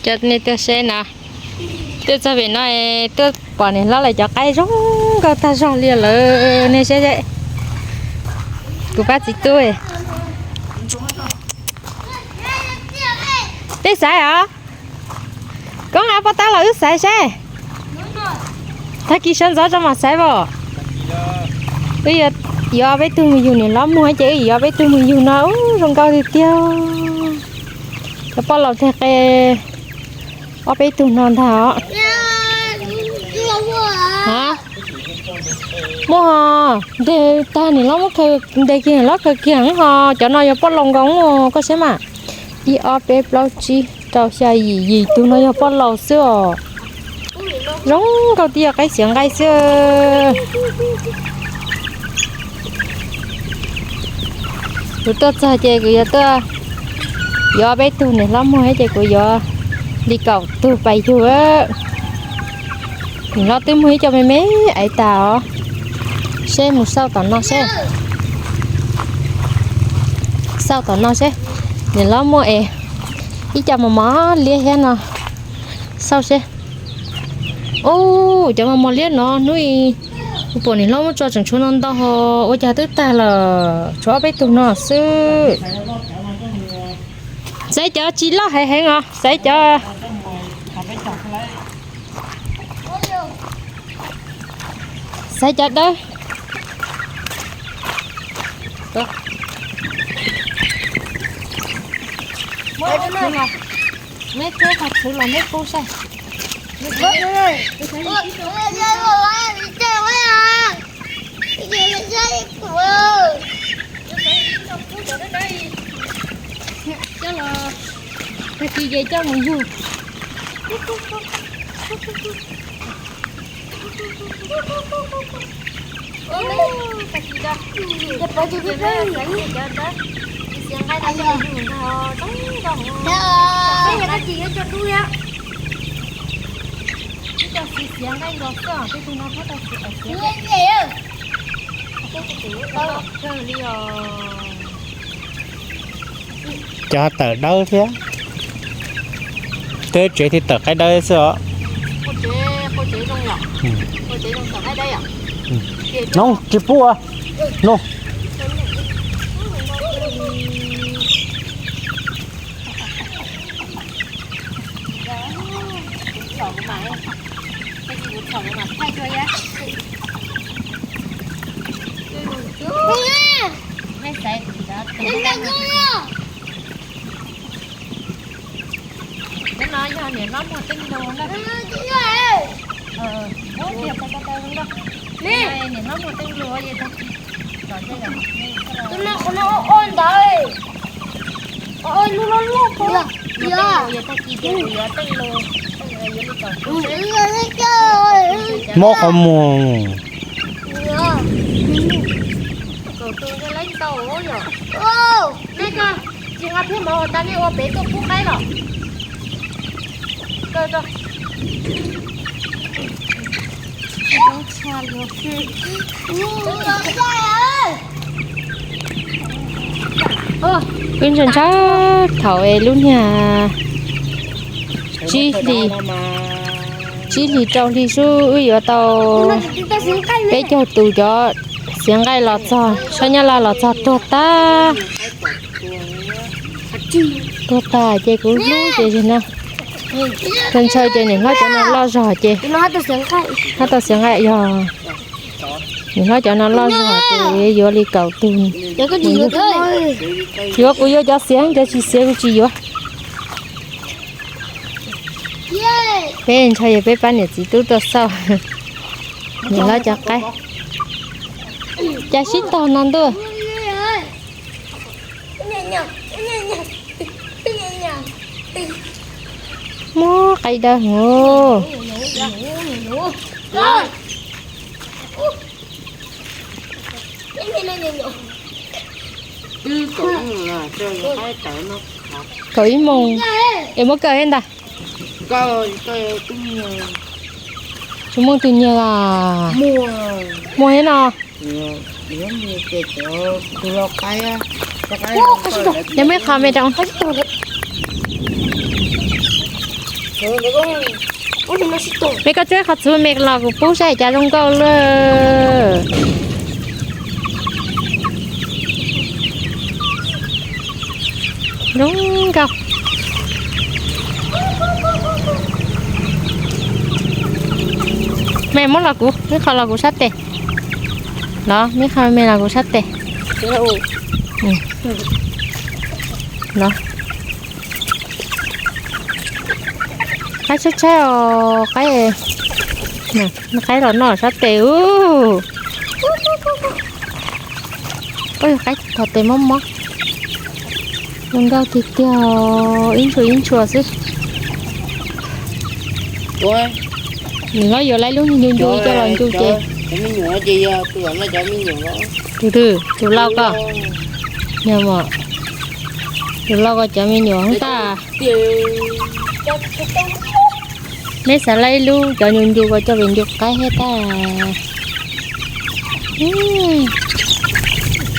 Cov nej tuaj seb no, tuaj txog pem no, tuaj pom niam hlob lawv cov qaib zoo nkauj tag zog li lawm, nej seb seb. Kuv pab txiv tub, peb xaiv os. Koob, nqa pov tab los wb xaiv seb. Tag kis sawv ntxov tso mam xaiv os. Wb yuav ob peb tug mus yug, niam hlob muag ces wb yuav ob peb tug mus yug no, ub, zoo nkauj tiag tiag. Cov poj laus tag qe, ob peb tug no ntag os. Muaj, ntes tag niam hlob muab khaws, ntes kiag niam hlob khaws kiag ho. Cov no yog poj laus nkaus, koj saib mas. Ib ob peb plaub tsib rau xya yim, yim tug no yog poj laus xwb os. Zoo nkauj tiag, qaib xiav nqaij xwb. Kuv tuaj txog ces kuv yuav tuaj, yuav peb tug, niam hlob muag ces kuv yuav li kaum tug pais yug. Niam hlob twb muag ib co me me aiv tas os. Seb mus xauj tom no seb. Xauj tom no seb. Niam hlob muag es ib co mos mos liab thiab no. Xauj seb. Ub, cov mos mos liab no hnub i kuv pom niam hlob muab tso tseem tshuav no ntau ho, ua cas twb tag lawm, tshuav ob peb tug no xwb. Xaiv cov tsis loj heev heev os, xaiv cov, xaiv cov dawb. Neb txhwv los neb pub saib. Coj los, tag kis ces coj mus yug. Cov tawm dawb thiab. Tej tsev thiaj tawm qaib dawb xwb os. No tsis pub no. Cov no yog niam hlob muag teej lus na. Niam hlob muag teej lus es tag kis. Tus no qhov no ua ntawd, ua lub loj loj. Muag teej lus es tag kis ces kuv yuav teej lus, yuav li kaum tug. Mob qhov muag. Kaum tus yog lawv ntau yom. Nej ko, tsis nqa thiab mov tas nej ua pem tuaj pub qaib los. Kaw rau. Wb ntshaw ntshaw thaum es lub niag tsib hlis, tsib hlis rau hli xwb wb yuav tau peb caug tus cov xiav nqaij los txog sab Nyab Laj los txog tuag tag. Tuag tag ces kuv hlub ces no. Tag ntshaw ces niam hlob cov no loj zog ces hab tau xiav nqaij yog. Niam hlob cov no loj zog ces yuav li kaum tug. Yuav kuv yuav cov xiav, cov tsis xiav kuv tsis yuav. Peb ntshaw yog peb pab niam txiv tub tuaj xauj niam hlob cov qaib. Cas sib tog no ntuj. Muab qaib dawb hwv. Kaum ib moos es muab kaw thiab ntag. Tsis muaj tus nyiag a. Muaj thiab no. Yog muaj qhov me rau. Me koj tsuab qhov txhuv me los kuv pub saib cas zoo nkauj luaj. Zoo nkauj. Me muab los kuv, ib qho los kuv sab tes. Los, ib qho me los kuv sab tes. Los. Qaib tshaib tshaib os, qaib, qaib los noj sab tes ub. Qaib thov tes mob mob. Zoo nkauj tiag tiag, ib ntshua ib ntshua xwb. Nws los yuav lawv lub ncu ncu coj los ncu ces. Tus twg? Tus lau ko. Yog mas, tus lau ko cov me nyuam ntag. Neb xav lawv ib lub cov ncu ncu ko coj los ncu qaib thiab tag.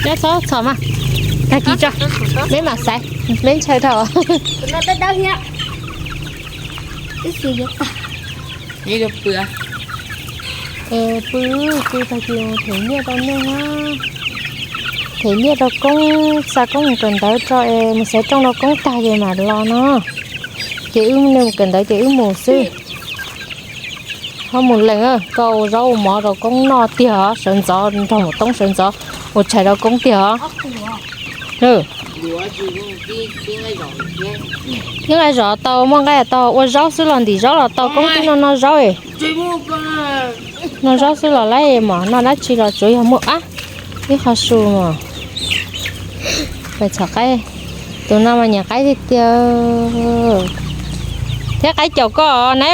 Nyob txhob txhom mas, tag kis tso, neb mam xaiv, neb ntshaw dhau. Pw, pw, pw tag kis them nyiaj rau nej na. Them nyiaj rau Koob, xa Koob mus kawm ntawv tso es mus xaiv rooj rau Koob tag ces mam los no. Ces wb nej mus kawm ntawv ces wb mus xwb. Ho mus lees, koj ua zaub ua mov rau Koob noj tiag os, sawv ntxov nrog mus toob sawv ntxov ua tshais rau Koob tiag os. Yeej nqaij zom tau, muaj nqaij tau, ua zaub xwb los ntim zaub los tau, Koob twb noj noj zaub. Noj zaub xwb los lawm mas noj dab tsi los tsuav yog muaj ab ib qho su mas. Pais txhom qaib, tus no mas nyiam qaib tiag tiag. Thiab qaib caum koj na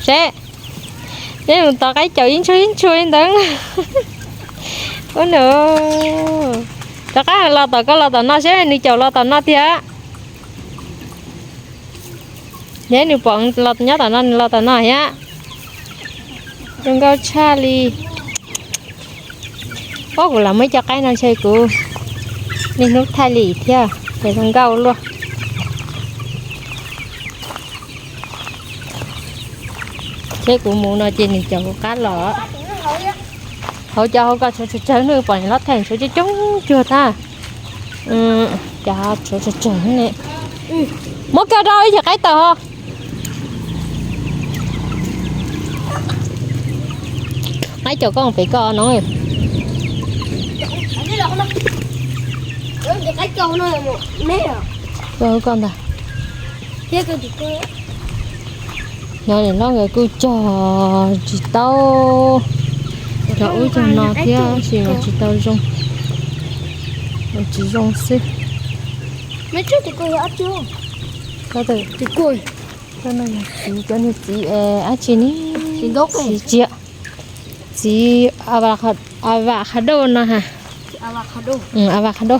seb. Neb mus tos qaib caum ib ntshua ib ntshua li ntawd. Ub no, rov qab los tom koj los tom no seb nws caum los tom no tiag. Neb nws pom los nyob tom no nws los tom no thiab. Zoo nkauj tshaj li. Ub, kuv los muab cov qaib no ntshe kuv niaj hnub thaij li thiab ces zoo nkauj luaj. Seb kuv mus no ces nws caum kuv qab los. Hauv cov hauv ko tshuav tsawg tsawg, nws pom nws los thaij tshuav coob coob cuag tag. Cov tshuav tsawg tsawg ne. Muab kiag rau ib yam qaib tawm ho. Qaib caum koj pem koj no. Koj ntag. Nyob niam hlob nkawd kuj cog tsis tau, cog ub cog no thiab tab sis mas tsis tau zoo, tsis zoo xwb. Txiv, cov niag txiv dab tsi ne? Txiv tsiav, txiv avocado no ha. Avocado.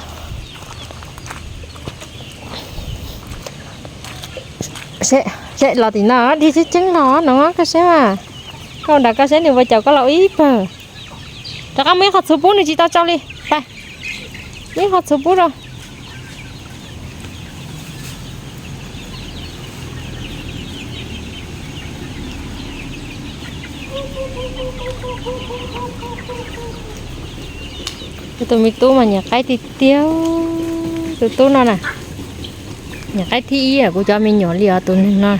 Seb los tim no, dig tseeb tseeb los no koj saib mas. Koj nram koj saib nws puas caum koj los ib pawg. Rov qab muab ib qho txhuv pub nws tsis tau tsau li. Pab, muab ib qho txhuv pub rau. Tus me tub mas nyiam qaib tiag tiag. Tus tub no na, nyiam qaib thib ib kuv cov me nyuam li os tus neeg no.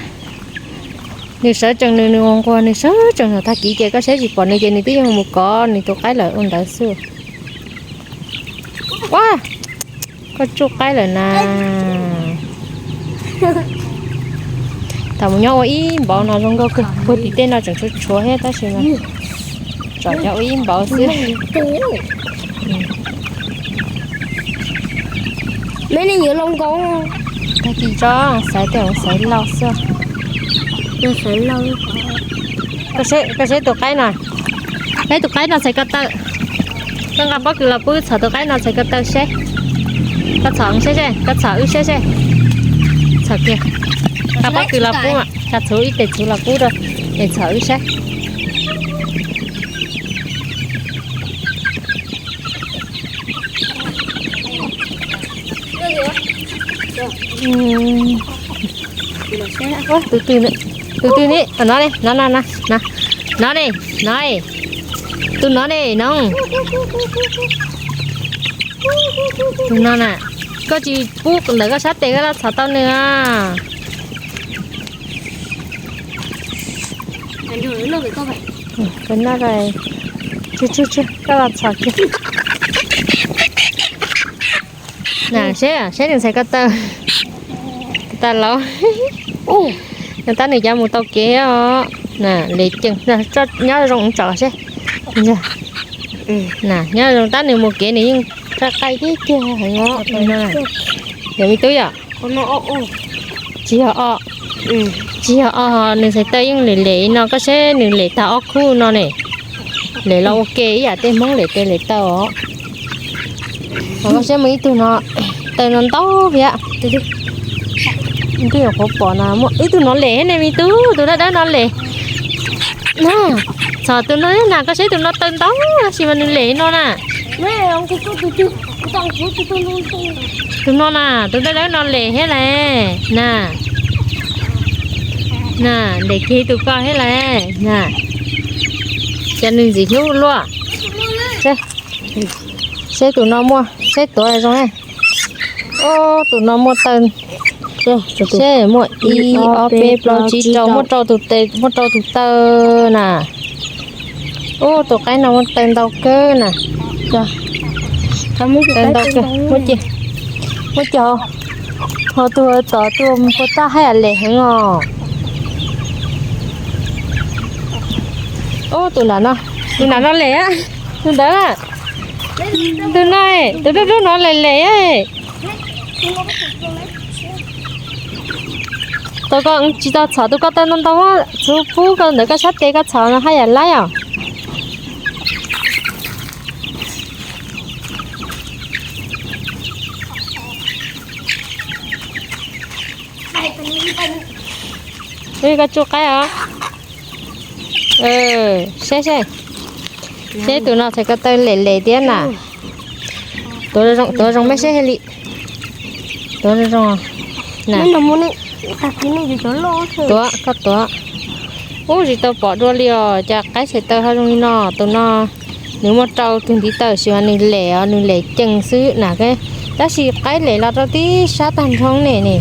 Nws sawv tsees nws, nws nquag nquag, nws sawv tsees tag kis ces koj saib tsis pom nws ces nws twb yeej mus kov nws tus qaib lawm ua ntawd xwb. Ua, koj tsuj qaib lawm na. Thaum mus nyob ua ib npaum no zoo nkauj kawg, puag tim tej no tseem tshuav tshuav thiab tab sis mas tsom cov ua ib npaum xwb. Tag kis tso, xaiv tej xaiv lauj xwb. Koj saib tus qaib no, saib tus qaib no txhais ko taw. Koj nqa pob kws los pub txhom tus qaib no txhais ko taw seb. Koj txhom seb seb, koj txhom wb seb seb. Txhom kiag. Nqa pob kws los pub, nqa txhuv ib tes txhuv los pub rau es txhom wb seb. Tus twg, tus twg ne? No ne, no no no, no ne, no, tus no ne no. Tus no na, koj tsis pub ntawm koj sab tes koj los txhom tau nws a. Koj los txhom kiag. Na seb, seb nws ntxhais ko taw, ko taw laus. Nws tab nws cov mus tau kev os. Na, le ceev, nyob zoo tsom seb. Na, nyob zoo tab nws mus kev nws yeej qai qai kiag kiag heev os. Yog me tub yom? Tsis yog os. Tsis yog os, nws ntxhais taw yeej lem lem no, koj seb nws lem tag ob khub no ne. Lem los ua ke ib yam tej Hmoob lem tes lem taw os. Koj seb muaj ib tug no, taw no ntau thiab. Twb nyuam qhuav pom na, muaj ib tug no lem thiab ne me tub, tus dawb dawb no lem. Na, txhom tus no na, koj seb tus no taw ntau tab sis mas nws lem no na. Tus no na, tus dawb dawb no lem thiab lauj. Na, na, lem kiag tus ko thiab lauj. Na, cas nws ntxim hlub luaj. Seb tus no muaj, seb tuav zoo. Ub, tus no muaj taw, seb muaj ib ob peb plaub tsib rau, muaj rau tus tes, muaj rau tus taw na. Ub, tus qaib no muaj taw ntau kawg na. Taw ntau kawg, muaj ces, muaj ces, ho tus tom tus puas tag haj yam lem heev os. Ub, tus nram no, tus nram no lem, tus ntawd, tus no, tus dub dub no lem lem. Tus ko tsis tau txhom, tus ko taw ntau ntau, txhob pub koj ntawm koj sab tes koj txhom no haj yam laib os. Ub, koj tsuj qaib os. Seb seb, seb tus no txhais ko taw lem lem thiab na. Tuav zoo, tuav zoo mej seb hais li. Tuav zoo zoo. Tuav, koj tuav. Ub, tsis tau pom dua li os, cas qaib txhais taw ho zoo li no. Tus no nws muaj rau tus ntiv taw sis mas nws lem os, nws lem ceev xwb na. Tab sis qaib lem los rau tib sab tag nrho ne ne.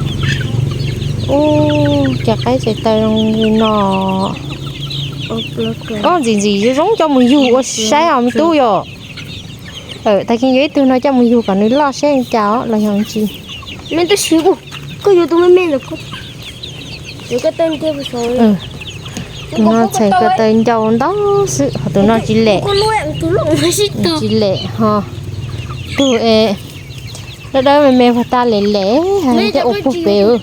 Ub, cas qaib txhais taw zoo li no. Ub, ntxim ntxim zoo zoo coj mus yug ua saib os me tub yom. Tag kis yuav ib tug no coj mus yug kom nws loj seb cas os los yog tsis. Tab sis koj yuav tus me me ntawd, tus no txhais ko taw ncau ntau xwb, ho tus no tsis lem. Tsis lem ho. Tus es dawb dawb me me puas tag lem lem thiab ua puag pem.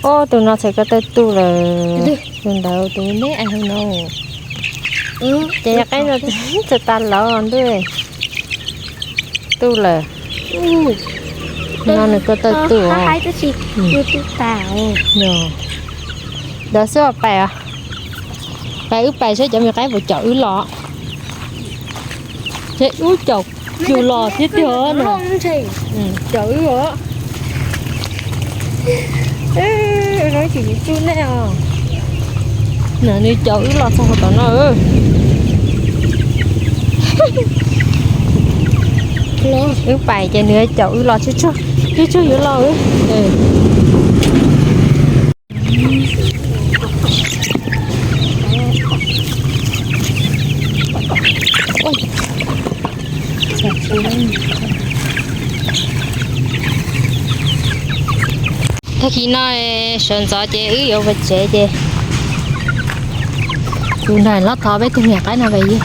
Ob, tus no txhais ko taw tu lawm. Tus ntawd tus neb ais hauv no. Ces yog qaib no txhais tas lawm ntuj. Tu lawm. No nws ko taw tu os. Ntawd xwb os, pais, pais wb pais saib cov me qaib puas caum wb los. Ces wb caum yus los thiab tiag na. Caum wb os. Zoo tsis tsis tsuj nej os. Nws caum wb los txog tom no. Wb pais ces nws caum wb los tsuj tsuag, tsuj tsuag yuav los wb. Tag kis no sawv ntxov ces wb yuav mus tsev ces kuv nrog niam hlob thov peb tug niam qaib no pem yug.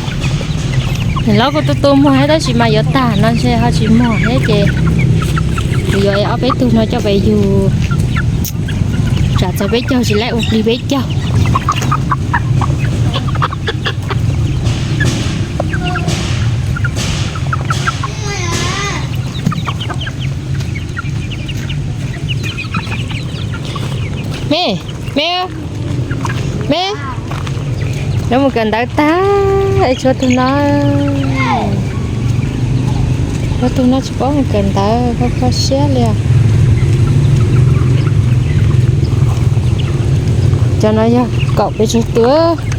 Niam hlob kuj tu tu muag thiab tab sis mas yuav tag no ntshe ho tsis muag thiab ces kuv yuav ob peb tug no coj pem yug. Tsam txog peb caug tsis laib ua plig peb caug. Me, me, me, lawv mus kawm ntawv tag es tshuav tus no. Ob tug no tsis paub mus kawm ntawv, kho kho siab li os. Cov no yog kaum pes tsawg tus?